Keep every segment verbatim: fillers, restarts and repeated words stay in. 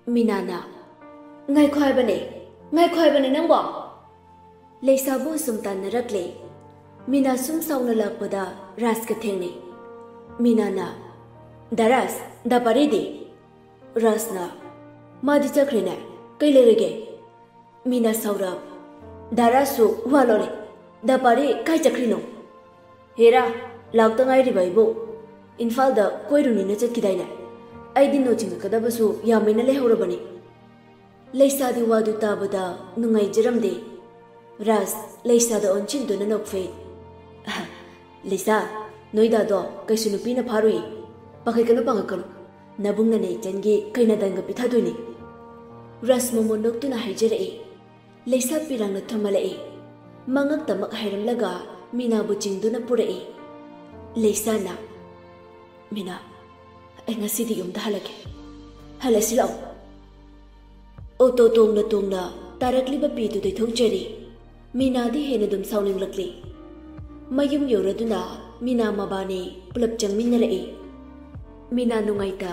ꯃꯤꯅꯥꯅ, "ꯉꯥꯏꯈꯣ ꯍꯥꯏꯕꯅꯦ, ꯉꯥꯏꯈꯣ ꯍꯥꯏꯕꯅꯦ ꯅꯪꯕꯣ!" ꯂꯩꯁꯥꯕꯨ ꯁꯨꯝ ꯇꯥꯟꯅꯔꯛꯂꯦ꯫ ꯃꯤꯅꯥ ꯁꯨꯝ ꯁꯥꯎꯅ ꯂꯥꯛꯄꯗ ꯔꯥꯖꯀ ꯊꯦꯡꯅꯩ꯫ ꯃꯤꯅꯥꯅ, "ꯗꯥ ꯔꯥꯖ, ꯗꯥ ꯄꯥꯔꯤꯗꯤ?" ꯔꯥꯖꯅ, "ꯃꯥꯗꯤ ꯆꯠꯈ꯭ꯔꯦꯅꯦ, ꯀꯩ ꯂꯩꯔꯒꯦ?" ꯃꯤꯅꯥ ꯁꯥꯎꯔꯞ, "ꯗꯥ ꯔꯥꯖꯁꯨ ꯋꯥ ꯂꯣꯜꯂꯦ, ꯗꯥ ꯄꯥꯔꯤ ꯀꯥꯏ ꯆꯠꯈ꯭ꯔꯤꯅꯣ?" "ꯍꯦꯔꯥ, ꯂꯥꯛꯇ ꯉꯥꯏꯔꯤꯕ ꯑꯩꯕꯨ ꯏꯝꯐꯥꯜꯗ ꯀꯣꯏꯔꯨꯅꯤꯅ ꯆꯠꯈꯤꯗꯥꯏꯅꯦ? ꯑꯩꯗꯤ ꯅꯣꯠ ꯆꯤꯡꯉꯛꯀꯗꯕꯁꯨ ꯌꯥꯝꯃꯦꯅ ꯂꯩꯍꯧꯔꯕꯅꯤ꯫" ꯂꯩꯁꯥꯗꯤ ꯋꯥꯗꯨ ꯇꯥꯕꯗ ꯅꯨꯡꯉꯥꯏꯖꯔꯝꯗꯦ꯫ ꯔꯥꯖ ꯂꯩꯁꯥꯗ ꯑꯣꯟꯁꯤꯟꯗꯨꯅ ꯅꯣꯛꯐꯩ꯫ "ꯂꯩꯁꯥ, ꯅꯣꯏ ꯗꯥꯗꯣ ꯀꯩꯁꯨ ꯅꯨꯄꯤꯅ ꯐꯥꯔꯣꯏ꯫ ꯄꯥꯈꯠꯀꯅꯨ, ꯄꯥꯈꯠꯀꯅꯨ꯫ ꯅꯕꯨꯡꯅꯅꯦ ꯏꯆꯟꯒꯤ ꯀꯩꯅꯥꯗꯥꯟꯒ ꯄꯤꯊꯗꯣꯏꯅꯤ꯫" ꯔꯥꯖ ꯃꯣꯃꯣꯟ ꯅꯣꯛꯇꯨꯅ ꯍꯥꯏꯖꯔꯛꯏ꯫ ꯂꯩꯁꯥ ꯄꯤꯔꯥꯡꯅ ꯊꯨꯝꯍꯜꯂꯛꯏ꯫ ꯃꯉꯛꯇꯃꯛ ꯍꯥꯏꯔꯝꯂꯒ ꯃꯤꯅꯥꯕꯨ ꯆꯤꯡꯗꯨꯅ ꯄꯨꯔꯛꯏ꯫ ꯂꯩꯁꯥꯅ, "ꯃꯤꯅꯥ, ꯑꯩ ꯉꯁꯤꯗꯤ ꯌꯨꯝꯗ ꯍꯜꯂꯒꯦ꯫ ꯍꯜꯂꯁꯤ ꯂꯥꯛꯑꯣ꯫" ꯑꯣꯇꯣ ꯇꯣꯡꯅ ꯇꯣꯡꯅ ꯇꯥꯔꯛꯂꯤꯕ ꯄꯤꯗꯨ ꯇꯩꯊꯣꯛꯆꯔꯤ꯫ ꯃꯤꯅꯥꯗꯤ ꯍꯦꯟꯅ ꯑꯗꯨꯝ ꯁꯥꯎꯅꯤꯡꯂꯛꯂꯤ꯫ ꯃꯌꯨꯝ ꯌꯧꯔꯗꯨꯅ ꯃꯤꯅꯥ ꯃꯕꯥꯅꯤ ꯄꯨꯂꯞ ꯆꯪꯃꯤꯟꯅꯔꯛꯏ꯫ ꯃꯤꯅꯥ ꯅꯨꯡꯉꯥꯏꯇ,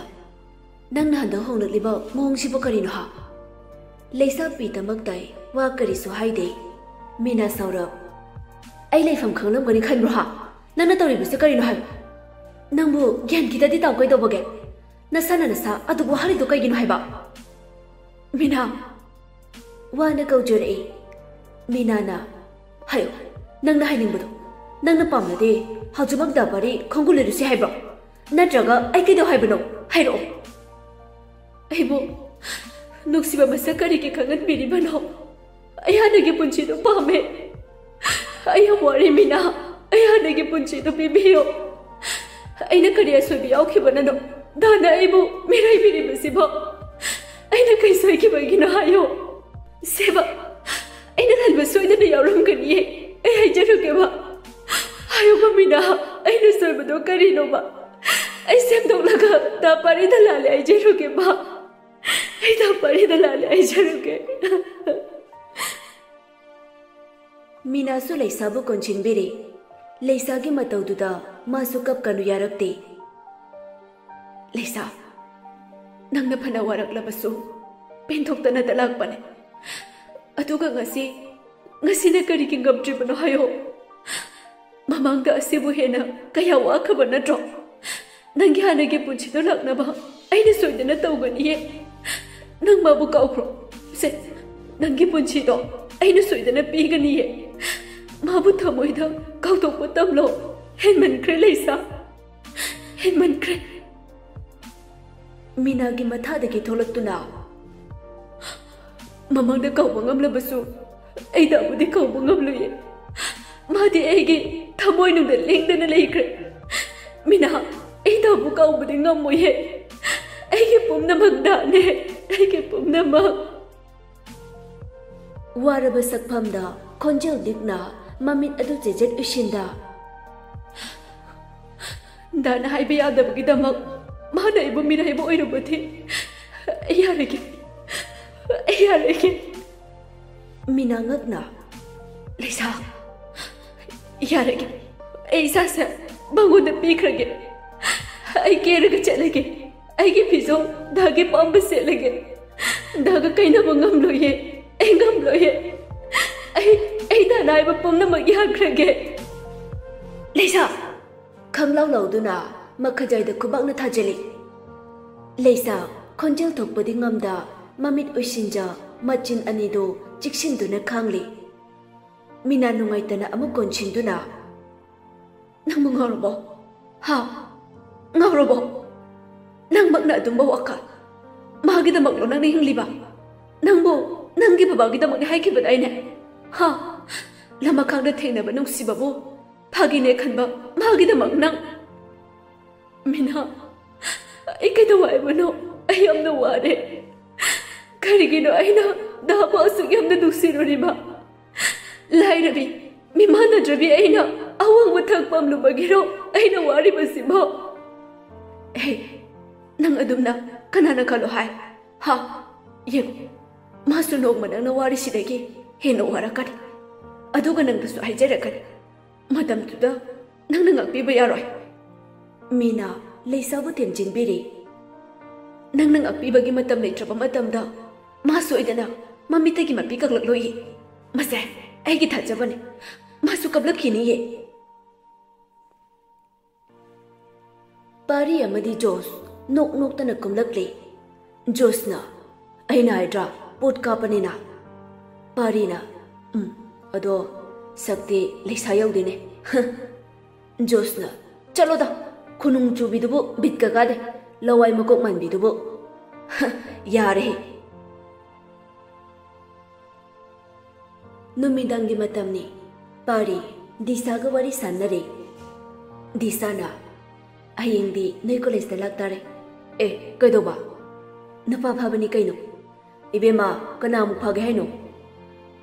"ꯅꯪꯅ ꯍꯟꯗꯛ ꯍꯣꯡꯂꯛꯂꯤꯕ ꯃꯑꯣꯡꯁꯤꯕꯨ ꯀꯔꯤꯅꯣ ꯍꯥ?" ꯂꯩꯁꯥ ꯄꯤꯗꯃꯛ ꯇꯥꯏ, ꯋꯥ ꯀꯔꯤꯁꯨ ꯍꯥꯏꯗꯦ꯫ ꯃꯤꯅꯥ ꯁꯥꯎꯔꯞ, "ꯑꯩ ꯂꯩꯐꯝ ꯈꯪꯂꯝꯒꯅꯤ ꯈꯟꯕ꯭ꯔꯣ ꯍꯥ? ꯅꯪꯅ ꯇꯧꯔꯤꯕꯁꯤ ꯀꯔꯤꯅꯣ ꯍꯥꯏꯕ? ꯅꯪꯕꯨ ꯒ꯭ꯌꯥꯟ ꯈꯤꯇꯗꯤ ꯇꯥꯎ ꯀꯩꯗꯧꯕꯒꯦ? ꯅꯁꯥꯅ ꯅꯁꯥ ꯑꯗꯨꯕꯨ ꯋꯥꯍꯜꯂꯤꯗꯣ ꯀꯩꯒꯤꯅꯣ ꯍꯥꯏꯕ?" ꯃꯤꯅꯥ ꯋꯥꯅ ꯀꯧꯖꯔꯛꯏ꯫ ꯃꯤꯅꯥꯅ, "ꯍꯥꯏꯌꯣ, ꯅꯪꯅ ꯍꯥꯏꯅꯤꯡꯕꯗꯣ꯫ ꯅꯪꯅ ꯄꯥꯝꯂꯗꯤ ꯍꯧꯖꯤꯛꯃꯛ ꯗꯥ ꯄꯥꯔꯤ ꯈꯣꯡꯒꯨꯜ ꯂꯩꯔꯨꯁꯤ ꯍꯥꯏꯕ꯭ꯔꯣ? ꯅꯠꯇ꯭ꯔꯒ ꯑꯩ ꯀꯩꯗꯧ ꯍꯥꯏꯕꯅꯣ? ꯍꯥꯏꯔꯛꯑꯣ꯫" "ꯑꯩꯕꯨ ꯅꯨꯡꯁꯤꯕ ꯃꯁꯛ ꯀꯔꯤꯒꯤ ꯈꯪꯍꯟꯕꯤꯔꯤꯕꯅꯣ? ꯑꯩ ꯍꯥꯟꯅꯒꯤ ꯄꯨꯟꯁꯤꯗꯨ ꯄꯥꯝꯃꯦ꯫ ꯑꯩ ꯌꯥꯝ ꯋꯥꯔꯦ ꯃꯤꯅꯥ, ꯑꯩ ꯍꯥꯟꯅꯒꯤ ꯄꯨꯟꯁꯤꯗꯨ ꯄꯤꯕꯤꯌꯨ꯫ ꯑꯩꯅ ꯀꯔꯤ ꯑꯁꯣꯏꯕ ꯌꯥꯎꯈꯤꯕꯅꯅꯣ ꯗꯥꯅ ꯑꯩꯕꯨ ꯃꯤꯔꯥꯏꯕꯤꯔꯤꯕꯁꯤꯕꯣ? ꯑꯩꯅ ꯀꯩ ꯁꯣꯏꯈꯤꯕꯒꯤꯅꯣ ꯍꯥꯏꯌꯨ꯫ ꯁꯦꯕ, ꯑꯩꯅ ꯂꯥꯟꯕ ꯁꯣꯏꯗꯅ ꯌꯥꯎꯔꯝꯒꯅꯤꯌꯦ꯫ ꯑꯩ ꯍꯥꯏꯖꯔꯨꯒꯦꯕ꯫ ꯍꯥꯏꯌꯨꯕ ꯃꯤꯅꯥ, ꯑꯩꯅ ꯁꯣꯏꯕꯗꯣ ꯀꯔꯤꯅꯣꯕ? ꯑꯩ ꯁꯦꯝꯗꯣꯛꯂꯒ ꯗꯥ ꯄꯥꯔꯤꯗ ꯂꯥꯜꯂꯦ ꯍꯥꯏꯖꯔꯨꯒꯦꯕ꯫ ꯑꯩ ꯗꯥ ꯄꯥꯔꯤꯗ ꯂꯥꯜꯂꯦ ꯍꯥꯏꯖꯔꯨꯒꯦ꯫" ꯃꯤꯅꯥꯁꯨ ꯂꯩꯁꯥꯕꯨ ꯀꯣꯟꯁꯤꯟꯕꯤꯔꯤ꯫ ꯂꯩꯁꯥꯒꯤ ꯃꯇꯧꯗꯨꯗ ꯃꯥꯁꯨ ꯀꯞꯀꯅꯨ ꯌꯥꯔꯛꯇꯦ꯫ "ꯂꯩꯁꯥ, ꯅꯪꯅ ꯐꯅ ꯋꯥꯔꯛꯂꯕꯁꯨ ꯄꯦꯟꯊꯣꯛꯇꯅꯇ ꯂꯥꯛꯄꯅꯦ꯫ ꯑꯗꯨꯒ ꯉꯁꯤ, ꯉꯁꯤꯅ ꯀꯔꯤꯒꯤ ꯉꯝꯗ꯭ꯔꯤꯕꯅꯣ ꯍꯥꯏꯌꯣ? ꯃꯃꯥꯡꯗ ꯑꯁꯤꯕꯨ ꯍꯦꯟꯅ ꯀꯌꯥ ꯋꯥꯈ꯭ꯔꯕ ꯅꯠꯇ꯭ꯔꯣ? ꯅꯪꯒꯤ ꯍꯥꯟꯅꯒꯤ ꯄꯨꯟꯁꯤꯗꯣ ꯂꯥꯛꯅꯕ ꯑꯩꯅ ꯁꯣꯏꯗꯅ ꯇꯧꯒꯅꯤꯌꯦ꯫ ꯅꯪ ꯃꯥꯕꯨ ꯀꯥꯎꯈ꯭ꯔꯣ꯫ ꯁꯦ, ꯅꯪꯒꯤ ꯄꯨꯟꯁꯤꯗꯣ ꯑꯩꯅ ꯁꯣꯏꯗꯅ ꯄꯤꯒꯅꯤꯌꯦ꯫ ꯃꯥꯕꯨ ꯊꯃꯣꯏꯗ ꯀꯥꯎꯊꯣꯛꯄ ꯇꯝꯂꯣ꯫ ꯍꯦꯟꯃꯟꯈ꯭ꯔꯦ ꯂꯩꯁꯥ, ꯍꯦꯟꯃꯟꯈ꯭ꯔꯦ꯫ ꯃꯤꯅꯥꯒꯤ ꯃꯊꯥꯗꯒꯤ ꯊꯣꯛꯂꯛꯇꯨꯅ, ꯃꯃꯥꯡꯗ ꯀꯥꯎꯕ ꯉꯝꯂꯕꯁꯨ ꯑꯩ ꯗꯥꯕꯨꯗꯤ ꯀꯥꯎꯕ ꯉꯝꯂꯣꯏꯌꯦ꯫ ꯃꯥꯗꯤ ꯑꯩꯒꯤ ꯊꯃꯣꯏꯅꯨꯡꯗ ꯂꯦꯡꯗꯅ ꯂꯩꯈ꯭ꯔꯦ꯫ ꯃꯤꯅꯥ, ꯑꯩ ꯗꯥꯕꯨ ꯀꯥꯎꯕꯗꯤ ꯉꯝꯃꯣꯏꯌꯦ꯫ ꯑꯩꯒꯤ ꯄꯨꯝꯅꯃꯛ ꯗꯥꯅꯦ, ꯑꯩꯒꯤ ꯄꯨꯝꯅꯃꯛ꯫ ꯋꯥꯔꯕ ꯁꯛꯐꯝꯗ ꯈꯣꯟꯖꯦꯜ ꯂꯤꯛꯅ ꯃꯃꯤꯠ ꯑꯗꯨ ꯆꯦꯖꯦꯠ ꯎꯏꯁꯤꯟꯗ, ꯗꯥꯅ ꯍꯥꯏꯕ ꯌꯥꯗꯕꯒꯤꯗꯃꯛ ꯃꯥꯅ ꯑꯩꯕꯨ ꯃꯤꯔꯥꯏꯕ ꯑꯣꯏꯔꯨꯕꯗꯤ ꯑꯩ ꯌꯥꯔꯒꯦ, ꯑꯩ ꯌꯥꯔꯒꯦ꯫ ꯃꯤꯅꯥ ꯉꯛꯅ, ꯂꯩꯁꯥ, ꯌꯥꯔꯒꯦ, ꯑꯩ ꯏꯁꯥꯁꯦ ꯃꯉꯣꯟꯗ ꯄꯤꯈ꯭ꯔꯒꯦ꯫ ꯑꯩ ꯀꯦꯔꯒ ꯆꯠꯂꯒꯦ꯫ ꯑꯩꯒꯤ ꯐꯤꯖꯣꯜ ꯗꯥꯒꯤ ꯄꯥꯝꯕ ꯁꯦꯠꯂꯒꯦ꯫ ꯗꯥꯒ ꯀꯩꯅꯕ ꯉꯝꯂꯣꯏꯌꯦ꯫ ꯑꯩ ꯉꯝꯂꯣꯏꯌꯦ꯫ ꯑꯩ, ꯑꯩ ꯗꯥꯅ ꯍꯥꯏꯕ ꯄꯨꯝꯅꯃꯛ ꯌꯥꯈ꯭ꯔꯒꯦ꯫ ꯂꯩꯁꯥ! ꯈꯪꯂꯥꯎ ꯂꯥꯎꯗꯨꯅ ꯃꯈꯖꯥꯏꯗ ꯈꯨꯕꯥꯛꯅ ꯊꯥꯖꯤꯜꯂꯤ꯫ ꯂꯩꯁꯥ ꯈꯣꯟꯖꯦꯜ ꯊꯣꯛꯄꯗꯤ ꯉꯝꯗ ꯃꯃꯤꯠ ꯎꯏꯁꯤꯟꯖ ꯃꯆꯤꯟ ꯑꯅꯤꯗꯨ ꯆꯤꯛꯁꯤꯟꯗꯨꯅ ꯈꯥꯡꯂꯤ꯫ ꯃꯤꯅꯥ ꯅꯨꯡꯉꯥꯏꯇꯅ ꯑꯃꯨꯛ ꯀꯣꯟꯁꯤꯟꯗꯨꯅ, "ꯅꯪꯕꯨ ꯉꯥꯎꯔꯕꯣ? ꯍꯥ? ꯉꯥꯎꯔꯕꯣ? ꯅꯪꯃꯛꯅ ꯑꯗꯨꯝꯕ ꯋꯥꯈꯜ? ꯃꯥꯒꯤꯗꯃꯛꯂꯣ ꯅꯪꯅ ꯍꯤꯡꯂꯤꯕ? ꯅꯪꯕꯨ ꯅꯪꯒꯤ ꯕꯕꯥꯒꯤꯗꯃꯛꯅꯤ ꯍꯥꯏꯈꯤꯕꯗꯥꯏꯅꯦ? ꯍꯥ? ꯂꯃꯈꯥꯡꯗ ꯊꯦꯡꯅꯕ ꯅꯨꯡꯁꯤꯕꯕꯨ ꯐꯥꯒꯤꯅꯦ ꯈꯟꯕ ꯃꯥꯒꯤꯗꯃꯛ ꯅꯪ?" ꯃꯤꯅꯥ, ꯑꯩ ꯀꯩꯗꯧ ꯍꯥꯏꯕꯅꯣ? ꯑꯩ ꯌꯥꯝꯅ ꯋꯥꯔꯦ꯫ ꯀꯔꯤꯒꯤꯅꯣ ꯑꯩꯅ ꯗꯥꯕꯨ ꯑꯁꯨꯛ ꯌꯥꯝꯅ ꯅꯨꯡꯁꯤꯔꯨꯔꯤꯕ? ꯂꯥꯏꯔꯕꯤ, ꯃꯤꯃꯥꯟꯅꯗ꯭ꯔꯕꯤ ꯑꯩꯅ ꯑꯋꯥꯡꯕ ꯊꯥꯛ ꯄꯥꯝꯂꯨꯕꯒꯤꯔꯣ ꯑꯩꯅ ꯋꯥꯔꯤꯕꯁꯤꯕꯣ? ꯍꯦ, ꯅꯪ ꯑꯗꯨꯝꯅ ꯀꯅꯥꯅ ꯈꯜꯂꯣ ꯍꯥꯏ? ꯍꯥ? ꯌꯦꯡꯉꯨ, ꯃꯥꯁꯨ ꯅꯣꯡꯃ ꯅꯪꯅ ꯋꯥꯔꯤꯁꯤꯗꯒꯤ ꯍꯦꯟꯅ ꯋꯥꯔꯛꯀꯅꯤ꯫ ꯑꯗꯨꯒ ꯅꯪꯗꯁꯨ ꯍꯥꯏꯖꯔꯛꯀꯅꯤ꯫ ꯃꯇꯝꯗꯨꯗ ꯅꯪꯅ ꯉꯥꯛꯄꯤꯕ ꯌꯥꯔꯣꯏ꯫ ꯃꯤꯅꯥ ꯂꯩꯁꯥꯕꯨ ꯊꯦꯝꯖꯤꯟꯕꯤꯔꯤ꯫ ꯅꯪꯅ ꯉꯥꯛꯄꯤꯕꯒꯤ ꯃꯇꯝ ꯂꯩꯇ꯭ꯔꯕ ꯃꯇꯝꯗ ꯃꯥ ꯁꯣꯏꯗꯅ ꯃꯃꯤꯠꯇꯒꯤ ꯃꯄꯤ ꯀꯛꯂꯛꯂꯣꯏꯌꯦ꯫ ꯃꯁꯦ ꯑꯩꯒꯤ ꯊꯥꯖꯕꯅꯤ꯫ ꯃꯥꯁꯨ ꯀꯞꯂꯛꯈꯤꯅꯤꯌꯦ꯫ ꯄꯥꯔꯤ ꯑꯃꯗꯤ ꯖꯣꯁ ꯅꯣꯛ ꯅꯣꯛꯇꯅ ꯀꯨꯝꯂꯛꯂꯤ꯫ ꯖꯣꯁꯅ, "ꯑꯩꯅ ꯍꯥꯏꯗ꯭ꯔꯥ, ꯄꯣꯠ ꯀꯥꯞꯄꯅꯤꯅ?" ꯄꯥꯔꯤꯅ, "ꯎꯝ, ꯑꯗꯣ ꯁꯛꯇꯤ ꯂꯩꯁꯥ ꯌꯧꯗꯦꯅꯦ꯫" ꯖꯣꯁꯅ, "ꯆꯠꯂꯣꯗ, ꯈꯨꯅꯨꯡ ꯆꯨꯕꯤꯗꯨꯕꯨ ꯕꯤꯠꯀ ꯀꯥꯗꯦ, ꯂꯋꯥꯏ ꯃꯀꯣꯛ ꯃꯥꯟꯕꯤꯗꯨꯕꯨ꯫" "ꯌꯥꯔꯦꯍꯦ꯫" ꯅꯨꯃꯤꯗꯥꯡꯒꯤ ꯃꯇꯝꯅꯤ꯫ ꯄꯥꯔꯤ ꯗꯤꯁꯥꯒ ꯋꯥꯔꯤ ꯁꯥꯟꯅꯔꯤ꯫ ꯗꯤꯁꯥꯅ, "ꯍꯌꯦꯡꯗꯤ ꯅꯣꯏ ꯀꯣꯂꯦꯖꯇ ꯂꯥꯛꯇꯥꯔꯦ꯫" "ꯑꯦ, ꯀꯩꯗꯧꯕ?" "ꯅꯨꯄꯥ ꯐꯥꯕꯅꯤ ꯀꯩꯅꯣ꯫" "ꯏꯕꯦꯝꯃ, ꯀꯅꯥꯃꯨꯛ ꯐꯥꯒꯦ ꯍꯥꯏꯅꯣ?"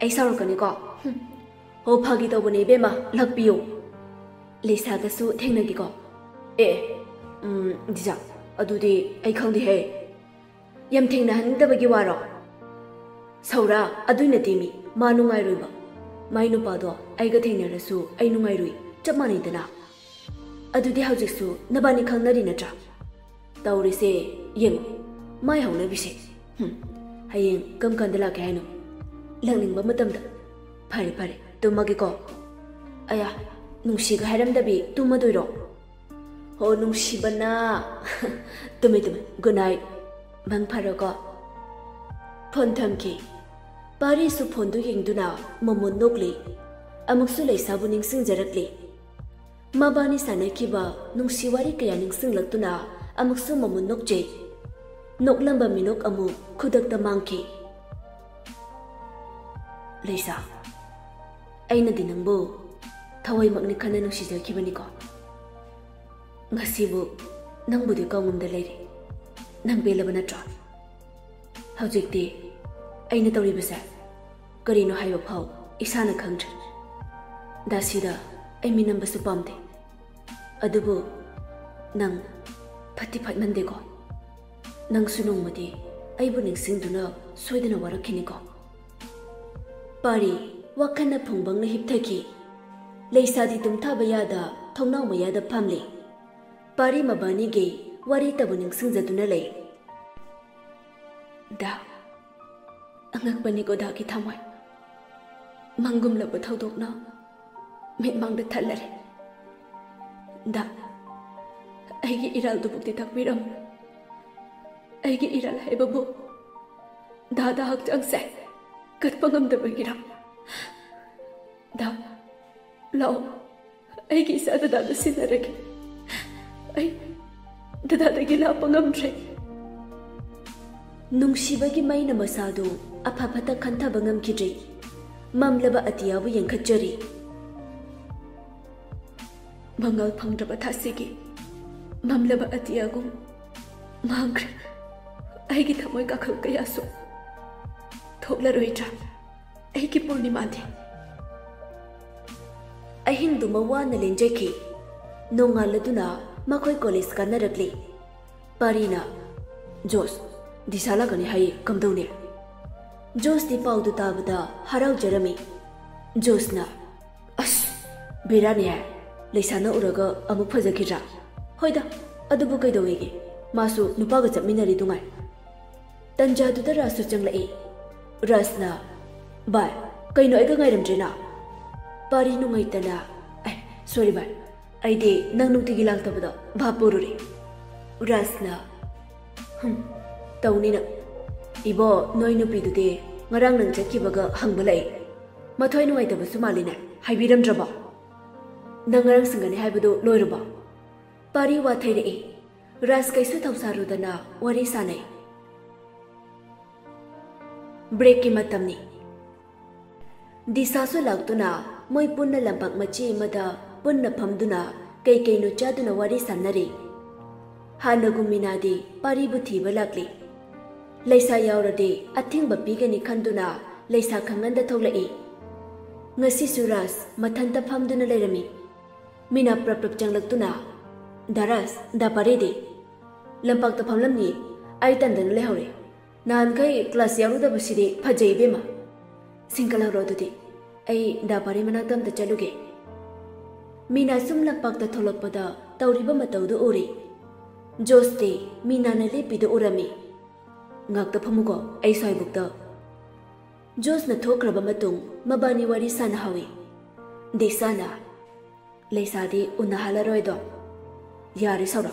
"ꯑꯩ ꯁꯥꯎꯔꯛꯀꯅꯤꯀꯣ꯫" "ꯍꯨꯝ꯫ ꯍꯣ, ꯐꯥꯒꯤ ꯇꯧꯕꯅꯦ ꯏꯕꯦꯝꯃ, ꯂꯥꯛꯄꯤꯌꯣ꯫ ꯂꯩꯁꯥꯒꯁꯨ ꯊꯦꯡꯅꯒꯦꯀꯣ꯫" "ꯑꯦ, ꯎꯝ, ꯗꯤꯁꯥ, ꯑꯗꯨꯗꯤ ꯑꯩ ꯈꯪꯗꯦꯍꯦ꯫" "ꯌꯥꯝ ꯊꯦꯡꯅꯍꯟꯅꯤꯡꯗꯕꯒꯤ ꯋꯥꯔꯣ?" "ꯁꯧꯔꯥ, ꯑꯗꯨꯏ ꯅꯠꯇꯦꯃꯤ, ꯃꯥ ꯅꯨꯡꯉꯥꯏꯔꯣꯏꯕ꯫ ꯃꯥꯏ ꯅꯨꯄꯥꯗꯣ ꯑꯩꯒ ꯊꯦꯡꯅꯔꯁꯨ ꯑꯩ ꯅꯨꯡꯉꯥꯏꯔꯣꯏ, ꯆꯞ ꯃꯥꯟꯅꯩꯗꯅ꯫" "ꯑꯗꯨꯗꯤ ꯍꯧꯖꯤꯛꯁꯨ ꯅꯕꯥꯅꯤ ꯈꯪꯅꯔꯤ ꯅꯠꯇ꯭ꯔꯥ?" "ꯇꯧꯔꯤꯁꯦ ꯌꯦꯡꯉꯨ, ꯃꯥꯏ ꯍꯧꯅꯕꯤꯁꯦ꯫ ꯍꯨꯝ, ꯍꯌꯦꯡ ꯀꯔꯝ ꯀꯥꯟꯗ ꯂꯥꯛꯀꯦ ꯍꯥꯏꯅꯣ?" "ꯂꯥꯛꯅꯤꯡꯕ ꯃꯇꯝꯗ꯫" "ꯐꯔꯦ ꯐꯔꯦ, ꯇꯨꯝꯃꯒꯦꯀꯣ꯫" "ꯑꯌꯥ, ꯅꯨꯡꯁꯤꯒ ꯍꯥꯏꯔꯝꯗꯕꯤ ꯇꯨꯝꯃꯗꯣꯏꯔꯣ?" "ꯍꯣ, ꯅꯨꯡꯁꯤꯕꯅ꯫" "ꯇꯨꯝꯃꯦ ꯇꯨꯝꯃꯦ, ꯒꯨꯗ ꯅꯥꯏꯠ꯫ ꯃꯪ ꯐꯔꯣꯀꯣ꯫" ꯐꯣꯟ ꯊꯝꯈꯤ꯫ ꯄꯥꯔꯤꯁꯨ ꯐꯣꯟꯗꯨ ꯌꯦꯡꯗꯨꯅ ꯃꯃꯣꯟ ꯅꯣꯛꯂꯤ꯫ ꯑꯃꯨꯛꯁꯨ ꯂꯩꯁꯥꯕꯨ ꯅꯤꯡꯁꯤꯡꯖꯔꯛꯂꯤ꯫ ꯃꯕꯥꯅꯤ ꯁꯥꯟꯅꯈꯤꯕ ꯅꯨꯡꯁꯤ ꯋꯥꯔꯤ ꯀꯌꯥ ꯅꯤꯡꯁꯤꯡꯂꯛꯇꯨꯅ ꯑꯃꯨꯛꯁꯨ ꯃꯃꯣꯟ ꯅꯣꯛꯆꯩ꯫ ꯅꯣꯛꯂꯝꯕ ꯃꯤꯅꯣꯛ ꯑꯃꯨꯛ ꯈꯨꯗꯛꯇ ꯃꯥꯡꯈꯤ꯫ "ꯂꯩꯁꯥ, ꯑꯩꯅꯗꯤ ꯅꯪꯕꯨ ꯊꯋꯥꯏꯃꯛꯅꯤ ꯈꯟꯅ ꯅꯨꯡꯁꯤꯖꯈꯤꯕꯅꯤꯀꯣ꯫ ꯉꯁꯤꯕꯨ ꯅꯪꯕꯨꯗꯤ ꯀꯥꯎꯉꯝꯗ ꯂꯩꯔꯤ꯫ ꯅꯪ ꯄꯦꯜꯂꯕ ꯅꯠꯇ꯭ꯔꯣ? ꯍꯧꯖꯤꯛꯇꯤ ꯑꯩꯅ ꯇꯧꯔꯤꯕꯁꯦ ꯀꯔꯤꯅꯣ ꯍꯥꯏꯕ ꯐꯥꯎ ꯏꯁꯥꯅ ꯈꯪꯗ꯭ꯔꯦ꯫ ꯗꯥꯁꯤꯗ ꯑꯩ ꯃꯤꯅꯝꯕꯁꯨ ꯄꯥꯝꯗꯦ꯫ ꯑꯗꯨꯕꯨ ꯅꯪ ꯐꯠꯇꯤ ꯐꯠꯃꯟꯗꯦꯀꯣ꯫ ꯅꯪꯁꯨ ꯅꯣꯡꯃꯗꯤ ꯑꯩꯕꯨ ꯅꯤꯡꯁꯤꯡꯗꯨꯅ ꯁꯣꯏꯗꯅ ꯋꯥꯔꯛꯈꯤꯅꯤꯀꯣ꯫" ꯄꯥꯔꯤ ꯋꯥꯈꯜꯅ ꯐꯨꯡꯕꯪꯅ ꯍꯤꯞꯊꯈꯤ꯫ ꯂꯩꯁꯥꯗꯤ ꯇꯨꯝꯊꯥꯕ ꯌꯥꯗ ꯊꯣꯡꯅꯥꯎ ꯃꯌꯥꯗ ꯐꯝꯂꯤ꯫ ꯄꯥꯔꯤ ꯃꯕꯥꯅꯤꯒꯤ ꯋꯥꯔꯤꯇꯕꯨ ꯅꯤꯡꯁꯤꯡꯖꯗꯨꯅ ꯂꯩ꯫ ꯗꯥ, ꯑꯉꯛꯄꯅꯤꯀꯣ ꯗꯥꯒꯤ ꯊꯃꯣꯏ꯫ ꯃꯪꯒꯨꯝꯂꯕ ꯊꯧꯗꯣꯛꯅ ꯃꯤꯠꯃꯥꯡꯗ ꯊꯜꯂꯔꯦ꯫ ꯗꯥ, ꯑꯩꯒꯤ ꯏꯔꯥꯜꯗꯨꯕꯨꯛꯇꯤ ꯇꯥꯛꯄꯤꯔꯝꯃꯨ꯫ ꯑꯩꯒꯤ ꯏꯔꯥꯜ ꯍꯥꯏꯕꯕꯨ ꯗꯥꯗꯥ ꯍꯛꯆꯥꯡꯁꯦ ꯀꯠꯄ ꯉꯝꯗꯕꯒꯤꯔ? ꯗꯥ, ꯂꯥꯛꯑꯣ, ꯑꯩꯒꯤ ꯏꯆꯥ ꯗꯥꯗꯥꯗ ꯁꯤꯟꯅꯔꯒꯦ꯫ ꯑꯩ ꯗꯥꯗꯥꯗꯒꯤ ꯂꯥꯞꯄ ꯉꯝꯗ꯭ꯔꯦ꯫ ꯅꯨꯡꯁꯤꯕꯒꯤ ꯃꯩꯅ ꯃꯁꯥꯗꯨ ꯑꯐ ꯐꯠꯇ ꯈꯟꯊꯕ ꯉꯝꯈꯤꯗ꯭ꯔꯦ꯫ ꯃꯝꯂꯕ ꯑꯇꯤꯌꯥꯕꯨ ꯌꯦꯡꯈꯠꯆꯔꯤ꯫ ꯃꯉꯥꯜ ꯐꯪꯗ꯭ꯔꯕ ꯊꯥꯁꯤꯒꯤ ꯃꯝꯂꯕ ꯑꯇꯤꯌꯥꯒꯨꯝ ꯃꯥꯡꯈ꯭ꯔꯦ꯫ ꯑꯩꯒꯤ ꯊꯃꯣꯏ ꯀꯥꯈꯜ ꯀꯌꯥꯁꯨ ꯊꯣꯛꯂꯔꯣꯏꯗ꯭ꯔꯥ? ꯑꯩꯒꯤ ꯄꯨꯔꯅꯤꯃꯥꯗꯤ꯫ ꯑꯍꯤꯡꯗꯨꯃ ꯋꯥꯅ ꯂꯦꯟꯖꯈꯤ꯫ ꯅꯣꯡꯉꯥꯜꯂꯗꯨꯅ ꯃꯈꯣꯏ ꯀꯣꯂꯦꯖ ꯀꯥꯟꯅꯔꯛꯂꯤ꯫ ꯄꯥꯔꯤꯅ, "ꯖꯣꯁ, ꯗꯤꯁꯥ ꯂꯥꯛꯀꯅꯤ ꯍꯥꯏꯌꯦ, ꯀꯝꯗꯧꯅꯤ?" ꯖꯣꯁꯇꯤ ꯄꯥꯎꯗꯨ ꯇꯥꯕꯗ ꯍꯔꯥꯎꯖꯔꯝꯃꯤ꯫ ꯖꯣꯁꯅ, "ꯑꯁ, ꯕꯦꯔꯥꯅꯤꯍꯦ, ꯂꯩꯁꯥꯅ ꯎꯔꯒ ꯑꯃꯨꯛ ꯐꯖꯈꯤꯗ꯭ꯔꯥ? ꯍꯣꯏꯗ, ꯑꯗꯨꯕꯨ ꯀꯩꯗꯧꯋꯦꯒꯦ? ꯃꯥꯁꯨ ꯅꯨꯄꯥꯒ ꯆꯠꯃꯤꯟꯅꯔꯤꯗꯨꯉꯥꯏ꯫" ꯇꯟꯖꯥꯗꯨꯗ ꯔꯥꯖꯁꯨ ꯆꯪꯂꯛꯏ꯫ ꯔꯥꯖꯅ, "ꯚꯥꯏ, ꯀꯩꯅꯣ ꯑꯩꯒ ꯉꯥꯏꯔꯝꯗ꯭ꯔꯦꯅ?" ꯄꯥꯔꯤ ꯅꯨꯡꯉꯥꯏꯇꯅ, "ꯑꯦ, ꯁꯣꯔꯤ ꯚꯥꯏ, ꯑꯩꯗꯤ ꯅꯪ ꯅꯨꯡꯇꯤꯒꯤ ꯂꯥꯛꯇꯕꯗꯣ ꯚꯥꯞ ꯄꯨꯔꯨꯔꯦ꯫" ꯔꯥꯖꯅ, "ꯍꯨꯝ, ꯇꯧꯅꯤ ꯅꯪ꯫ ꯏꯕꯣ, ꯅꯣꯏ ꯅꯨꯄꯤꯗꯨꯗꯤ ꯉꯔꯥꯡ ꯅꯪ ꯆꯠꯈꯤꯕꯒ ꯍꯪꯕ ꯂꯥꯛꯏ꯫ ꯃꯊ꯭ꯋꯥꯏ ꯅꯨꯡꯉꯥꯏꯇꯕꯁꯨ ꯃꯥꯜꯂꯤꯅꯦ, ꯍꯥꯏꯕꯤꯔꯝꯗ꯭ꯔꯕꯣ? ꯅꯪ ꯉꯔꯥꯡ ꯁꯤꯡꯒꯅꯤ ꯍꯥꯏꯕꯗꯨ ꯂꯣꯏꯔꯕꯣ?" ꯄꯥꯔꯤ ꯋꯥꯊꯩꯔꯛꯏ꯫ ꯔꯥꯖ ꯀꯩꯁꯨ ꯊꯧꯁꯥꯔꯨꯗꯅ ꯋꯥꯔꯤ ꯁꯥꯅꯩ꯫ ꯕ꯭ꯔꯦꯛꯀꯤ ꯃꯇꯝꯅꯤ꯫ ꯗꯤꯁꯥꯁꯨ ꯂꯥꯛꯇꯨꯅ ꯃꯣꯏ ꯄꯨꯟꯅ ꯂꯝꯄꯥꯛ ꯃꯆꯤ ꯑꯃꯗ ꯄꯨꯟꯅ ꯐꯝꯗꯨꯅ ꯀꯩ ꯀꯩꯅꯣ ꯆꯥꯗꯨꯅ ꯋꯥꯔꯤ ꯁꯥꯟꯅꯔꯤ꯫ ꯍꯥꯟꯅꯒꯨꯝ ꯃꯤꯅꯥꯗꯤ ꯄꯥꯔꯤꯕꯨ ꯊꯤꯕ ꯂꯥꯛꯂꯤ꯫ ꯂꯩꯁꯥ ꯌꯥꯎꯔꯗꯤ ꯑꯊꯤꯡꯕ ꯄꯤꯒꯅꯤ ꯈꯟꯗꯨꯅ ꯂꯩꯁꯥ ꯈꯪꯍꯟꯗ ꯊꯣꯛꯂꯛꯏ꯫ ꯉꯁꯤꯁꯨ ꯔꯥꯖ ꯃꯊꯟꯇ ꯐꯝꯗꯨꯅ ꯂꯩꯔꯝꯃꯤ꯫ ꯃꯤꯅꯥ ꯄ꯭ꯔꯞ ꯄ꯭ꯔꯞ ꯆꯪꯂꯛꯇꯨꯅ, "ꯗꯥ ꯔꯥꯖ, ꯗꯥ ꯄꯥꯔꯤꯗꯤ?" "ꯂꯝꯄꯥꯛꯇ ꯐꯝꯂꯝꯃꯤ꯫ ꯑꯩ ꯇꯟꯗꯅ ꯂꯩꯍꯧꯔꯦ꯫ ꯅꯍꯥꯟꯈꯩ ꯀ꯭ꯂꯥꯁ ꯌꯥꯎꯔꯨꯗꯕꯁꯤꯗꯤ ꯐꯖꯩ ꯏꯕꯦꯝꯃ꯫ ꯁꯤꯡꯀꯠꯍꯧꯔꯣ ꯑꯗꯨꯗꯤ꯫ ꯑꯩ ꯗꯥ ꯄꯥꯔꯤ ꯃꯅꯥꯛꯇ ꯑꯝꯇ ꯆꯠꯂꯨꯒꯦ꯫" ꯃꯤꯅꯥ ꯁꯨꯝ ꯂꯝꯄꯥꯛꯇ ꯊꯣꯛꯂꯛꯄꯗ ꯇꯧꯔꯤꯕ ꯃꯇꯧꯗꯨ ꯎꯔꯤ꯫ ꯖꯣꯁꯇꯤ ꯃꯤꯅꯥꯅ ꯂꯦꯞꯄꯤꯗꯨ ꯎꯔꯝꯃꯤ꯫ "ꯉꯥꯛꯇ ꯐꯝꯃꯨꯀꯣ, ꯑꯩ ꯁ꯭ꯋꯥꯏꯕꯨꯛꯇ"꯫ ꯖꯣꯁꯅ ꯊꯣꯛꯈ꯭ꯔꯕ ꯃꯇꯨꯡ ꯃꯕꯥꯅꯤ ꯋꯥꯔꯤ ꯁꯥꯟꯅꯍꯧꯏ꯫ ꯗꯤꯁꯥꯅ, "ꯂꯩꯁꯥꯗꯤ ꯎꯅꯍꯜꯂꯔꯣꯏꯗꯣ? ꯌꯥꯔꯦ ꯁꯥꯎꯔ,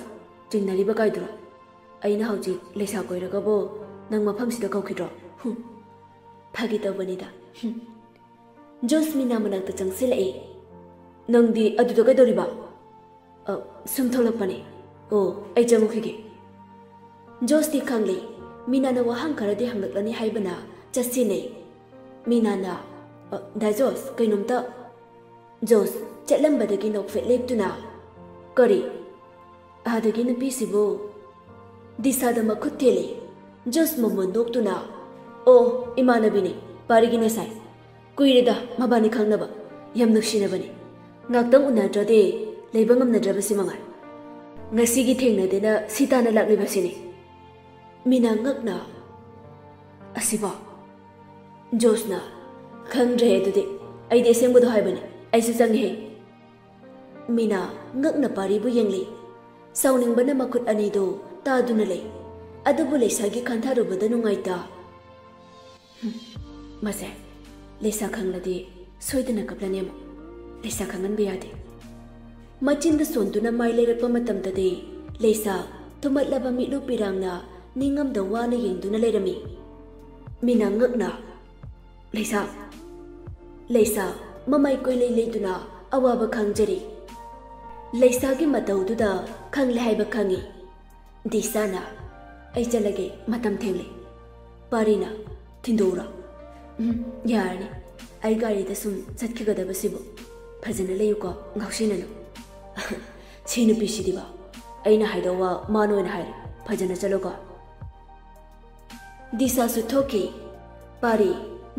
ꯆꯤꯡꯅꯔꯤꯕ ꯀꯥꯏꯗꯨꯔꯣ? ꯑꯩꯅ ꯍꯧꯖꯤꯛ ꯂꯩꯁꯥ ꯀꯣꯏꯔꯒꯕꯨ ꯅꯪ ꯃꯐꯝꯁꯤꯗ ꯀꯧꯈꯤꯗ꯭ꯔꯣ? ꯍꯨꯝ, ꯐꯥꯒꯤ ꯇꯧꯕꯅꯤꯗ꯫ ꯍꯨꯝ"꯫ ꯖꯣꯁ ꯃꯤꯅꯥ ꯃꯅꯥꯛꯇ ꯆꯪꯁꯤꯜꯂꯛꯏ꯫ "ꯅꯪꯗꯤ ꯑꯗꯨꯗ ꯀꯩꯗꯧꯔꯤꯕ?" "ꯑ, ꯁꯨꯝ ꯊꯣꯛꯂꯛꯄꯅꯦ꯫ ꯑꯣ, ꯑꯩ ꯆꯪꯉꯨꯈꯤꯒꯦ"꯫ ꯖꯣꯁꯇꯤ ꯈꯪꯂꯦ ꯃꯤꯅꯥꯅ ꯋꯥꯍꯪ ꯈꯔꯗꯤ ꯍꯪꯂꯛꯂꯅꯤ ꯍꯥꯏꯕꯅ ꯆꯠꯁꯤꯟꯅꯩ꯫ ꯃꯤꯅꯥꯅ, "ꯑ, ꯗꯥ ꯖꯣꯁ, ꯀꯩꯅꯣꯝꯇ"꯫ ꯖꯣꯁ ꯆꯠꯂꯝꯕꯗꯒꯤ ꯅꯣꯛꯐꯦꯠ ꯂꯦꯞꯇꯨꯅ, "ꯀꯔꯤ? ꯑꯥꯗꯒꯤ ꯅꯨꯄꯤꯁꯤꯕꯨ?" ꯗꯤꯁꯥꯗ ꯃꯈꯨꯠ ꯊꯦꯜꯂꯤ꯫ ꯖꯣꯁ ꯃꯃꯣꯟ ꯅꯣꯛꯇꯨꯅ, "ꯑꯣ, ꯏꯃꯥꯟꯅꯕꯤꯅꯤ, ꯄꯥꯔꯤꯒꯤ ꯅꯦꯁꯥꯏ꯫ ꯀꯨꯏꯔꯦꯗ ꯃꯕꯥꯅꯤ ꯈꯪꯅꯕ, ꯌꯥꯝ ꯅꯨꯡꯁꯤꯅꯕꯅꯤ꯫ ꯉꯥꯛꯇꯪ ꯎꯅꯗ꯭ꯔꯗꯤ ꯂꯩꯕ ꯉꯝꯅꯗ꯭ꯔꯕꯁꯤ ꯃꯉꯥꯏ꯫ ꯉꯁꯤꯒꯤ ꯊꯦꯡꯅꯗꯦꯅ ꯁꯤ ꯇꯥꯟꯅ ꯂꯥꯛꯂꯤꯕꯁꯤꯅꯤ"꯫ ꯃꯤꯅꯥ ꯉꯛꯅ, "ꯑꯁꯤꯕꯣ?" ꯖꯣꯁꯅ, "ꯈꯪꯗ꯭ꯔꯦ ꯑꯗꯨꯗꯤ, ꯑꯩꯗꯤ ꯑꯁꯦꯡꯕꯗꯣ ꯍꯥꯏꯕꯅꯤ, ꯑꯩꯁꯨ ꯆꯪꯉꯦꯍꯦ"꯫ ꯃꯤꯅꯥ ꯉꯛꯅ ꯄꯥꯔꯤꯕꯨ ꯌꯦꯡꯂꯤ꯫ ꯁꯥꯎꯅꯤꯡꯕꯅ ꯃꯈꯨꯠ ꯑꯅꯤꯗꯨ ꯇꯥꯗꯨꯅ ꯂꯩ꯫ ꯑꯗꯨꯕꯨ ꯂꯩꯁꯥꯒꯤ ꯈꯟꯊꯔꯨꯕꯗ ꯅꯨꯡꯉꯥꯏꯇ꯫ "ꯍꯨꯝ, ꯃꯁꯦ ꯂꯩꯁꯥ ꯈꯪꯂꯗꯤ ꯁꯣꯏꯗꯅ ꯀꯞꯂꯅꯤ ꯑꯃꯨꯛ꯫ ꯂꯩꯁꯥ ꯈꯪꯍꯟꯕ ꯌꯥꯗꯦ"꯫ ꯃꯆꯤꯟꯗ ꯁꯣꯟꯗꯨꯅ ꯃꯥꯏ ꯂꯩꯔꯛꯄ ꯃꯇꯝꯗꯗꯤ ꯂꯩꯁꯥ ꯊꯨꯝꯍꯠꯂꯕ ꯃꯤꯠꯂꯨ ꯄꯤꯔꯥꯡꯅ ꯅꯤꯡꯉꯝꯗ ꯋꯥꯅ ꯌꯦꯡꯗꯨꯅ ꯂꯩꯔꯝꯃꯤ꯫ ꯃꯤꯅꯥ ꯉꯛꯅ, "ꯂꯩꯁꯥ"꯫ ꯂꯩꯁꯥ ꯃꯃꯥꯏ ꯀꯣꯏꯂꯩ ꯂꯩꯗꯨꯅ ꯑꯋꯥꯕ ꯈꯥꯡꯖꯔꯤ꯫ ꯂꯩꯁꯥꯒꯤ ꯃꯇꯧꯗꯨꯗ ꯈꯪꯂꯦ ꯍꯥꯏꯕ ꯈꯪꯉꯤ꯫ ꯗꯤꯁꯥꯅ, "ꯑꯩ ꯆꯠꯂꯒꯦ, ꯃꯇꯝ ꯊꯦꯡꯂꯦ"꯫ ꯄꯥꯔꯤꯅ, "ꯊꯤꯟꯗꯣꯛꯎꯔꯣ"꯫ "ꯎꯝ, ꯌꯥꯔꯅꯤ꯫ ꯑꯩ ꯒꯥꯔꯤꯗ ꯁꯨꯝ ꯆꯠꯈꯤꯒꯗꯕꯁꯤꯕꯨ꯫ ꯐꯖꯅ ꯂꯩꯌꯨꯀꯣ, ꯉꯥꯎꯁꯤꯟꯅꯅꯨ"꯫ "ꯁꯤ ꯅꯨꯄꯤꯁꯤꯗꯤꯕ, ꯑꯩꯅ ꯍꯥꯏꯗꯧ ꯋꯥ ꯃꯥꯅ ꯑꯣꯏꯅ ꯍꯥꯏꯔꯦ꯫ ꯐꯖꯅ ꯆꯠꯂꯨꯀꯣ"꯫ ꯗꯤꯁꯥꯁꯨ ꯊꯣꯛꯈꯤ꯫ ꯄꯥꯔꯤ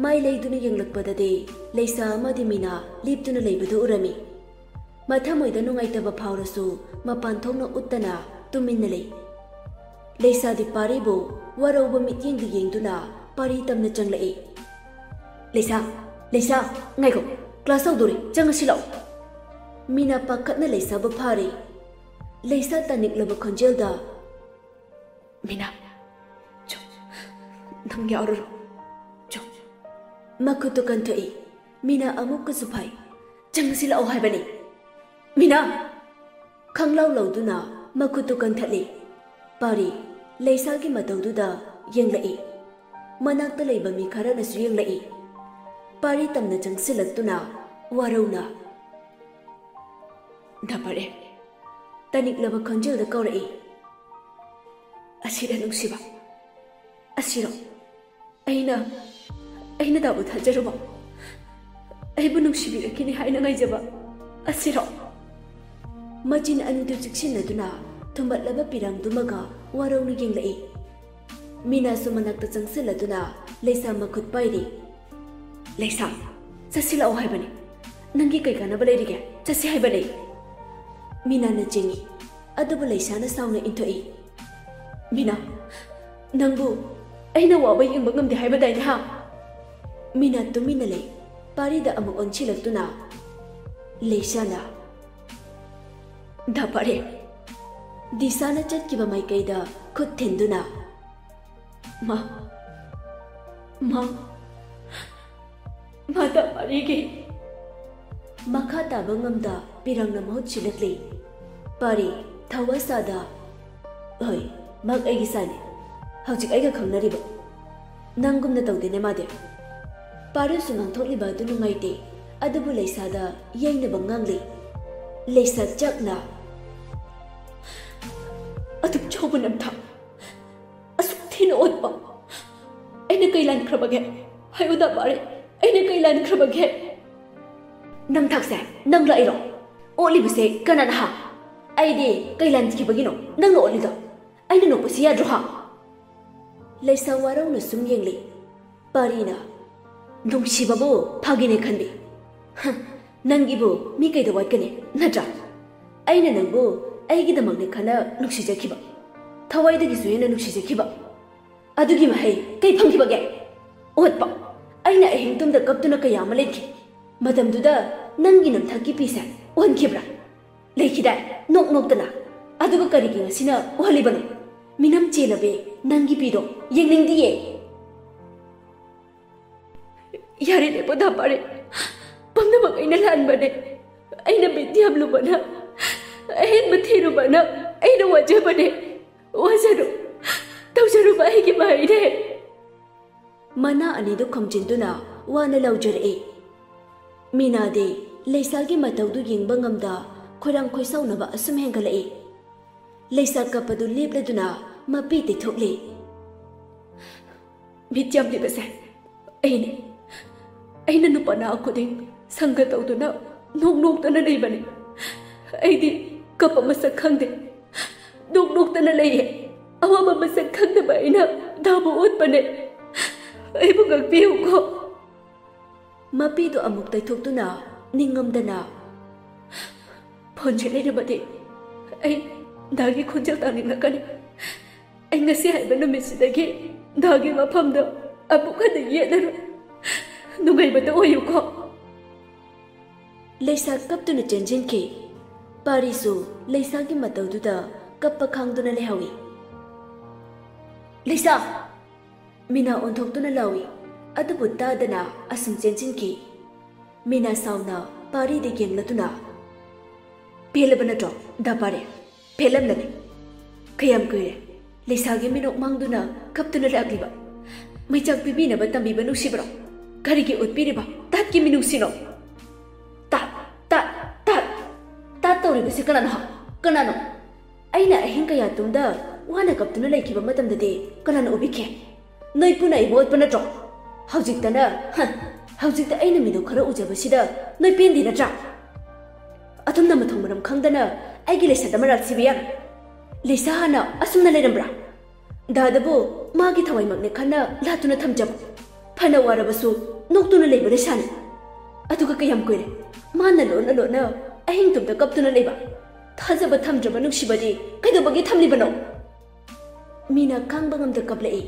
ꯃꯥꯏ ꯂꯩꯗꯨꯅ ꯌꯦꯡꯂꯛꯄꯗꯗꯤ ꯂꯩꯁꯥ ꯑꯃꯗꯤ ꯃꯤꯅꯥ ꯂꯦꯞꯇꯨꯅ ꯂꯩꯕꯗꯨ ꯎꯔꯝꯃꯤ꯫ ꯃꯊꯃꯣꯏꯗ ꯅꯨꯡꯉꯥꯏꯇꯕ ꯐꯥꯎꯔꯁꯨ ꯃꯄꯥꯟ ꯊꯣꯛꯅ ꯎꯠꯇꯅ ꯇꯨꯃꯤꯟꯅ ꯂꯩ꯫ ꯂꯩꯁꯥꯗꯤ ꯄꯥꯔꯤꯕꯨ ꯋꯥꯔꯧꯕ ꯃꯤꯠꯌꯦꯡꯗ ꯌꯦꯡꯗꯨꯅ ꯄꯥꯔꯤ ꯇꯝꯅ ꯆꯪꯂꯛꯏ꯫ "ꯂꯩꯁꯥ, ꯂꯩꯁꯥ, ꯉꯥꯏꯈꯣ, ꯀ꯭ꯂꯥꯁ ꯍꯧꯗꯣꯔꯦ, ꯆꯪꯉꯁꯤ ꯂꯥꯛꯑꯣ"꯫ ꯃꯤꯅꯥ ꯄꯥꯈꯠꯅ ꯂꯩꯁꯥꯕꯨ ꯐꯥꯔꯤ꯫ ꯂꯩꯁꯥ ꯇꯥꯅꯤꯡꯂꯕ ꯈꯣꯟꯖꯦꯜꯗ, "ꯃꯤꯅꯥ, ꯆꯣ, ꯅꯪ ꯌꯥꯎꯔꯨꯔꯣ꯫ ꯆꯣ꯫ ꯃꯈꯨꯠꯇꯨ ꯀꯟꯊꯣꯛꯏ꯫ ꯃꯤꯅꯥ ꯑꯃꯨꯛꯀꯁꯨ ꯐꯥꯏ꯫ "ꯆꯪꯁꯤꯜꯂꯛꯑꯣ ꯍꯥꯏꯕꯅꯤ꯫ ꯃꯤꯅꯥ!" ꯈꯪꯂꯥꯎ ꯂꯧꯗꯨꯅ ꯃꯈꯨꯠꯇꯨ ꯀꯟꯊꯠꯂꯤ꯫ ꯄꯥꯔꯤ ꯂꯩꯁꯥꯒꯤ ꯃꯇꯧꯗꯨꯗ ꯌꯦꯡꯂꯛꯏ꯫ ꯃꯅꯥꯛꯇ ꯂꯩꯕ ꯃꯤ ꯈꯔꯅꯁꯨ ꯌꯦꯡꯂꯛꯏ꯫ ꯄꯥꯔꯤ ꯇꯝꯅ ꯆꯪꯁꯤꯜꯂꯛꯇꯨꯅ ꯋꯥꯔꯧꯅ, "ꯗꯥ ꯄꯥꯔꯤ?" ꯇꯅꯤꯛꯂꯕ ꯈꯣꯟꯖꯦꯜꯗ ꯀꯧꯔꯛꯏ꯫ "ꯑꯁꯤꯔ ꯅꯨꯡꯁꯤꯕ? ꯑꯁꯤꯔꯣ? ꯑꯩꯅ, ꯑꯩꯅ ꯗꯥꯕꯨ ꯊꯥꯖꯔꯨꯕ, ꯑꯩꯕꯨ ꯅꯨꯡꯁꯤꯕꯤꯔꯛꯈꯤꯅꯤ ꯍꯥꯏꯅ ꯉꯥꯏꯖꯕ ꯑꯁꯤꯔꯣ?" ꯃꯆꯤꯟ ꯑꯅꯤꯗꯨ ꯆꯤꯛꯁꯤꯟꯅꯗꯨꯅ ꯊꯨꯝꯕꯠꯂꯕ ꯄꯤꯔꯥꯡꯗꯨꯃꯒ ꯋꯥꯔꯧꯅ ꯌꯦꯡꯂꯛꯏ꯫ ꯃꯤꯅꯥꯁꯨ ꯃꯅꯥꯛꯇ ꯆꯪꯁꯤꯜꯂꯗꯨꯅ ꯂꯩꯁꯥ ꯃꯈꯨꯠ ꯄꯥꯏꯔꯤ꯫ "ꯂꯩꯁꯥ, ꯆꯠꯁꯤꯜꯂꯛꯑꯣ ꯍꯥꯏꯕꯅꯤ꯫ ꯅꯪꯒꯤ ꯀꯩ ꯀꯥꯟꯅꯕ ꯂꯩꯔꯤꯒꯦ? ꯆꯠꯁꯤ ꯍꯥꯏꯕꯅꯤ!" ꯃꯤꯅꯥꯅ ꯆꯤꯡꯏ꯫ ꯑꯗꯨꯕꯨ ꯂꯩꯁꯥꯅ ꯁꯥꯎꯅ ꯏꯟꯊꯣꯛꯏ꯫ "ꯃꯤꯅꯥ, ꯅꯪꯕꯨ ꯑꯩꯅ ꯋꯥꯕ ꯌꯦꯡꯕ ꯉꯝꯗꯦ ꯍꯥꯏꯕꯗꯥꯏꯅꯦ, ꯍꯥ?" ꯃꯤꯅꯥ ꯇꯨꯃꯤꯟꯅ ꯂꯩ꯫ ꯄꯥꯔꯤꯗ ꯑꯃꯨꯛ ꯑꯣꯟꯁꯤꯜꯂꯛꯇꯨꯅ ꯂꯩꯁꯥꯅ, "ꯗꯥ ꯄꯥꯔꯤ!" ꯗꯤꯁꯥꯅ ꯆꯠꯈꯤꯕ ꯃꯥꯏꯀꯩꯗ ꯈꯨꯠ ꯊꯤꯟꯗꯨꯅ, "ꯃꯥ, ꯃꯥ, ꯃꯥ ꯗꯥ ꯄꯥꯔꯤꯒꯤ!" ꯃꯈꯥ ꯇꯥꯕ ꯉꯝꯗ ꯄꯤꯔꯥꯡꯅ ꯃꯍꯨꯠ ꯁꯤꯜꯂꯛꯂꯤ꯫ ꯄꯥꯔꯤ ꯊꯋꯥ ꯁꯥꯗ, "ꯍꯣꯏ, ꯃꯍꯥꯛ ꯑꯩꯒꯤ ꯁꯥꯅꯤ꯫ ꯍꯧꯖꯤꯛ ꯑꯩꯒ ꯈꯪꯅꯔꯤꯕ꯫ ꯅꯪꯒꯨꯝꯅ ꯇꯧꯗꯦꯅꯦ ꯃꯥꯗꯤ꯫" ꯄꯥꯔꯤꯁꯨ ꯉꯥꯡꯊꯣꯛꯂꯤꯕ ꯑꯗꯨ ꯅꯨꯡꯉꯥꯏꯇꯦ꯫ ꯑꯗꯨꯕꯨ ꯂꯩꯁꯥꯗ ꯌꯩꯅꯕ ꯉꯥꯡꯂꯤ꯫ ꯂꯩꯁꯥ ꯆꯥꯛꯅ, "ꯑꯗꯨꯛ ꯆꯥꯎꯕ ꯅꯝꯊꯥꯛ, ꯑꯁꯨꯛ ꯊꯤꯅ ꯑꯣꯠꯄ ꯑꯩꯅ ꯀꯩ ꯂꯥꯟꯈ꯭ꯔꯕꯒꯦ? ꯍꯥꯏꯌꯨꯗ ꯄꯥꯔꯤ, ꯑꯩꯅ ꯀꯩ ꯂꯥꯟꯈ꯭ꯔꯕꯒꯦ?" "ꯅꯝꯊꯥꯛꯁꯦ ꯅꯪꯂ ꯑꯩꯔꯣ? ꯑꯣꯠꯂꯤꯕꯁꯦ ꯀꯅꯥꯅ ꯍꯥ? ꯑꯩꯗꯤ ꯀꯩ ꯂꯥꯟꯈꯤꯕꯒꯤꯅꯣ ꯅꯪꯅ ꯑꯣꯠꯂꯤꯗꯣ? ꯑꯩꯅ ꯅꯣꯛꯄꯁꯤ ꯌꯥꯗ꯭ꯔꯣ ꯍꯥ?" ꯂꯩꯁꯥ ꯋꯥꯔꯧꯅ ꯁꯨꯝ ꯌꯦꯡꯂꯤ꯫ ꯄꯥꯔꯤꯅ, "ꯅꯨꯡꯁꯤꯕꯕꯨ ꯐꯥꯒꯤꯅꯦ ꯈꯟꯕꯤ꯫ ꯍ, ꯅꯪꯒꯤꯕꯨ ꯃꯤ ꯀꯩꯗ ꯋꯥꯠꯀꯅꯤ, ꯅꯠꯇ꯭ꯔꯥ? ꯑꯩꯅ ꯅꯪꯕꯨ ꯑꯩꯒꯤꯗꯃꯛꯅꯦ ꯈꯟꯅ ꯅꯨꯡꯁꯤꯖꯈꯤꯕ, ꯊꯋꯥꯏꯗꯒꯤꯁꯨ ꯍꯦꯟꯅ ꯅꯨꯡꯁꯤꯖꯈꯤꯕ꯫ ꯑꯗꯨꯒꯤ ꯃꯍꯩ ꯀꯩ ꯐꯪꯈꯤꯕꯒꯦ? ꯑꯣꯠꯄ! ꯑꯩꯅ ꯑꯍꯤꯡ ꯇꯨꯝꯗ ꯀꯞꯇꯨꯅ ꯀꯌꯥ ꯑꯃ ꯂꯦꯟꯈꯤ꯫ ꯃꯇꯝꯗꯨꯗ ꯅꯪꯒꯤ ꯅꯝꯊꯥꯛꯀꯤ ꯄꯤꯁꯦ ꯎꯍꯟꯈꯤꯕ꯭ꯔꯥ? ꯂꯩꯈꯤꯗꯥꯏ, ꯅꯣꯛ ꯅꯣꯛꯇꯅ꯫ ꯑꯗꯨꯒ ꯀꯔꯤꯒꯤ ꯉꯁꯤꯅ ꯎꯍꯜꯂꯤꯕꯅꯣ? ꯃꯤꯅꯝ ꯆꯦꯜꯂꯕꯤ ꯅꯪꯒꯤ ꯄꯤꯗꯣ ꯌꯦꯡꯅꯤꯡꯗꯤꯌꯦ꯫" ꯌꯥꯔꯦ ꯂꯦꯞꯄꯣ ꯗꯥ ꯄꯥꯔꯤ, ꯄꯨꯝꯅꯃꯛ ꯑꯩꯅ ꯂꯥꯟꯕꯅꯦ꯫ ꯑꯩꯅ ꯃꯤꯠ ꯌꯥꯝꯂꯨꯕꯅ, ꯑꯍꯦꯟꯕ ꯊꯤꯔꯨꯕꯅ ꯑꯩꯅ ꯋꯥꯖꯕꯅꯦ꯫ ꯋꯥꯖꯔꯨ, ꯇꯧꯖꯔꯨꯕ ꯑꯩꯒꯤ ꯃꯍꯩꯅꯦ꯫ ꯃꯅꯥ ꯑꯅꯤꯗꯨ ꯈꯨꯝꯖꯤꯟꯗꯨꯅ ꯋꯥꯅ ꯂꯥꯎꯖꯔꯛꯏ꯫ ꯃꯤꯅꯥꯗꯤ ꯂꯩꯁꯥꯒꯤ ꯃꯇꯧꯗꯨ ꯌꯦꯡꯕ ꯉꯝꯗ ꯈꯣꯏꯔꯥꯡ ꯈꯣꯏꯁꯥꯎꯅꯕ ꯑꯁꯨꯝ ꯍꯦꯟꯒꯠꯂꯛꯏ꯫ ꯂꯩꯁꯥ ꯀꯞꯄꯗꯨ ꯂꯦꯞꯂꯗꯨꯅ ꯃꯄꯤ ꯇꯩꯊꯣꯛꯂꯤ꯫ ꯃꯤꯠ ꯌꯥꯝꯂꯤꯕꯁꯦ ꯑꯩꯅꯦ꯫ ꯑꯩꯅ ꯅꯨꯄꯥ ꯅꯍꯥ ꯈꯨꯗꯤꯡ ꯁꯪꯒ ꯇꯧꯗꯨꯅ ꯅꯣꯛ ꯅꯣꯛꯇꯅ ꯂꯩꯕꯅꯦ꯫ ꯑꯩꯗꯤ ꯀꯞꯄ ꯃꯁꯛ ꯈꯪꯗꯦ꯫ ꯅꯣꯛ ꯅꯣꯛꯇꯅ ꯂꯩꯌꯦ꯫ ꯑꯋꯥꯕ ꯃꯁꯛ ꯈꯪꯗꯕ ꯑꯩꯅ ꯗꯥꯕꯨ ꯎꯠꯄꯅꯦ꯫ ꯑꯩꯕꯨ ꯉꯥꯛꯄꯤꯌꯨꯀꯣ꯫ ꯃꯄꯤꯗꯨ ꯑꯃꯨꯛ ꯇꯩꯊꯣꯛꯇꯨꯅ ꯅꯤꯡꯉꯝꯗꯅ, "ꯐꯣꯟꯁꯦ ꯂꯩꯔꯕꯗꯤ ꯑꯩ ꯗꯥꯒꯤ ꯈꯣꯟꯖꯦꯜ ꯇꯥꯅꯤꯡꯂꯛꯀꯅꯤ꯫ ꯑꯩ ꯉꯁꯤ ꯍꯥꯏꯕ ꯅꯨꯃꯤꯠꯁꯤꯗꯒꯤ ꯗꯥꯒꯤ ꯃꯐꯝꯗ ꯑꯃꯨꯛ ꯍꯟꯅ ꯌꯦꯠꯂꯔꯣꯏ꯫ ꯅꯨꯡꯉꯥꯏꯕꯗ ꯑꯣꯏꯌꯨꯀꯣ꯫" ꯂꯩꯁꯥ ꯀꯞꯇꯨꯅ ꯆꯦꯟꯁꯤꯟꯈꯤ꯫ ꯄꯥꯔꯤꯁꯨ ꯂꯩꯁꯥꯒꯤ ꯃꯇꯧꯗꯨꯗ ꯀꯞꯄ ꯈꯥꯡꯗꯨꯅ ꯂꯩꯍꯧꯏ꯫ "ꯂꯩꯁꯥ!" ꯃꯤꯅꯥ ꯑꯣꯟꯊꯣꯛꯇꯨꯅ ꯂꯥꯎꯏ꯫ ꯑꯗꯨꯕꯨ ꯇꯥꯗꯅ ꯑꯁꯨꯝ ꯆꯦꯟꯁꯤꯟꯈꯤ꯫ ꯃꯤꯅꯥ ꯁꯥꯎꯅ ꯄꯥꯔꯤꯗ ꯌꯦꯡꯂꯗꯨꯅ, "ꯄꯦꯜꯂꯕ ꯅꯠꯇ꯭ꯔꯣ, ꯗꯥ ꯄꯥꯔꯤ? ꯄꯦꯜꯂꯝꯂꯅꯤ꯫ ꯀꯌꯥꯝ ꯀꯨꯏꯔꯦ ꯂꯩꯁꯥꯒꯤ ꯃꯤꯅꯣꯛ ꯃꯥꯡꯗꯨꯅ ꯀꯞꯇꯨꯅ ꯂꯥꯛꯂꯤꯕ? ꯃꯩꯆꯥꯛ ꯄꯤꯕꯤꯅꯕ ꯇꯝꯕꯤꯕ ꯅꯨꯡꯁꯤꯕ꯭ꯔꯣ? ꯀꯔꯤꯒꯤ ꯎꯠꯄꯤꯔꯤꯕ ꯇꯥꯠꯀꯤ ꯃꯤꯅꯨꯡꯁꯤꯅꯣ?" "ꯇꯥꯠ, ꯇꯥꯠ, ꯇꯥꯠ, ꯇꯥꯠ ꯇꯧꯔꯤꯕꯁꯤ ꯀꯅꯥꯅꯣ ꯍꯥ? ꯀꯅꯥꯅꯣ?" "ꯑꯩꯅ ꯑꯍꯤꯡ ꯀꯌꯥ ꯇꯨꯝꯗ ꯋꯥꯅ ꯀꯞꯇꯨꯅ ꯂꯩꯈꯤꯕ ꯃꯇꯝꯗꯗꯤ ꯀꯅꯥꯅ ꯎꯕꯤꯈꯤ? ꯅꯣꯏ ꯄꯨꯟꯅ ꯑꯩꯕꯨ ꯑꯣꯠꯄ ꯅꯠꯇ꯭ꯔꯣ? ꯍꯧꯖꯤꯛꯇꯅ, ꯍ, ꯍꯧꯖꯤꯛꯇ ꯑꯩꯅ ꯃꯤꯅꯣꯛ ꯈꯔ ꯎꯖꯕꯁꯤꯗ ꯅꯣꯏ ꯄꯦꯟꯗꯦ ꯅꯠꯇ꯭ꯔꯥ? ꯑꯗꯨꯝꯅ ꯃꯊꯣꯡ ꯃꯔꯝ ꯈꯪꯗꯅ ꯑꯩꯒꯤ ꯂꯩꯁꯥꯗ ꯃꯔꯥꯜ ꯁꯤꯕ ꯌꯥꯕ? ꯂꯩꯁꯥ ꯍꯥꯟꯅ ꯑꯁꯨꯝꯅ ꯂꯩꯔꯝꯕ꯭ꯔꯥ? ꯗꯥꯗꯕꯨ ꯃꯥꯒꯤ ꯊꯋꯥꯏꯃꯛꯅꯦ ꯈꯟꯅ ꯂꯥꯠꯇꯨꯅ ꯊꯝꯖꯕ꯫ ꯐꯅ ꯋꯥꯔꯕꯁꯨ ꯅꯣꯛꯇꯨꯅ ꯂꯩꯕ ꯂꯩꯁꯥꯅꯤ꯫ ꯑꯗꯨꯒ ꯀꯌꯥꯝ ꯀꯨꯏꯔꯦ ꯃꯥꯅ ꯂꯣꯟꯅ ꯂꯣꯟꯅ ꯑꯍꯤꯡ ꯇꯨꯝꯗ ꯀꯞꯇꯨꯅ ꯂꯩꯕ? ꯊꯥꯖꯕ ꯊꯝꯗ꯭ꯔꯕ ꯅꯨꯡꯁꯤꯕꯗꯤ ꯀꯩꯗꯧꯕꯒꯤ ꯊꯝꯂꯤꯕꯅꯣ?" ꯃꯤꯅꯥ ꯈꯥꯡꯕ ꯉꯝꯗ ꯀꯞꯂꯛꯏ꯫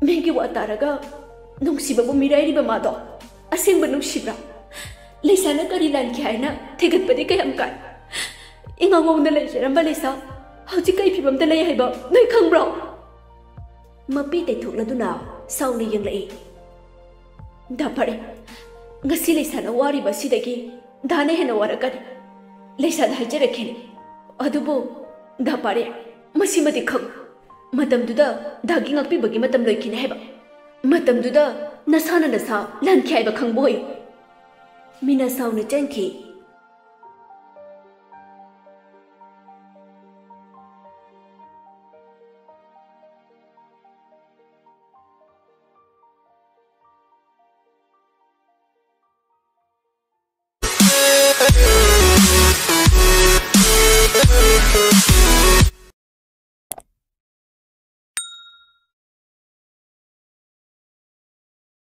ꯃꯤꯒꯤ ꯋꯥ ꯇꯥꯔꯒ ꯅꯨꯡꯁꯤꯕꯕꯨ ꯃꯤꯔꯥꯏꯔꯤꯕ ꯃꯥꯗꯣ ꯑꯁꯦꯡꯕ ꯅꯨꯡꯁꯤꯕ꯭ꯔꯥ? ꯂꯩꯁꯥꯅ ꯀꯔꯤ ꯂꯥꯟꯈꯤ ꯍꯥꯏꯅ ꯊꯤꯒꯠꯄꯗꯤ ꯀꯌꯥꯝ ꯀꯥꯏ? ꯏꯉꯥꯎ ꯉꯥꯎꯅ ꯂꯩꯖꯔꯝꯕ ꯂꯩꯁꯥ ꯍꯧꯖꯤꯛ ꯀꯩ ꯐꯤꯕꯝꯗ ꯂꯩ ꯍꯥꯏꯕ ꯅꯣꯏ ꯈꯪꯕ꯭ꯔꯣ? ꯃꯄꯤ ꯇꯩꯊꯣꯛꯂꯗꯨꯅ ꯁꯥꯎꯅ ꯌꯦꯡꯂꯛꯏ꯫ ꯗꯥ ꯄꯥꯔꯦ, ꯉꯁꯤ ꯂꯩꯁꯥꯅ ꯋꯥꯔꯤꯕ ꯑꯁꯤꯗꯒꯤ ꯗꯥꯅ ꯍꯦꯟꯅ ꯋꯥꯔꯛꯀꯅꯤ꯫ ꯂꯩꯁꯥꯗ ꯍꯥꯏꯖꯔꯛꯈꯤꯅꯤ꯫ ꯑꯗꯨꯕꯨ ꯗꯥ ꯄꯥꯔꯦ, ꯃꯁꯤꯃꯗꯤ ꯈꯪꯉꯨ, ꯃꯇꯝꯗꯨꯗ ꯗꯥꯒꯤ ꯉꯥꯛꯄꯤꯕꯒꯤ ꯃꯇꯝ ꯂꯣꯏꯈꯤꯅꯤ ꯍꯥꯏꯕ꯫ ꯃꯇꯝꯗꯨꯗ ꯅꯁꯥꯅ ꯅꯁꯥ ꯂꯥꯟꯈꯤ ꯍꯥꯏꯕ ꯈꯪꯕ ꯑꯣꯏꯌꯨ꯫ ꯃꯤꯅꯥ ꯁꯥꯎꯅ ꯆꯦꯟꯈꯤ꯫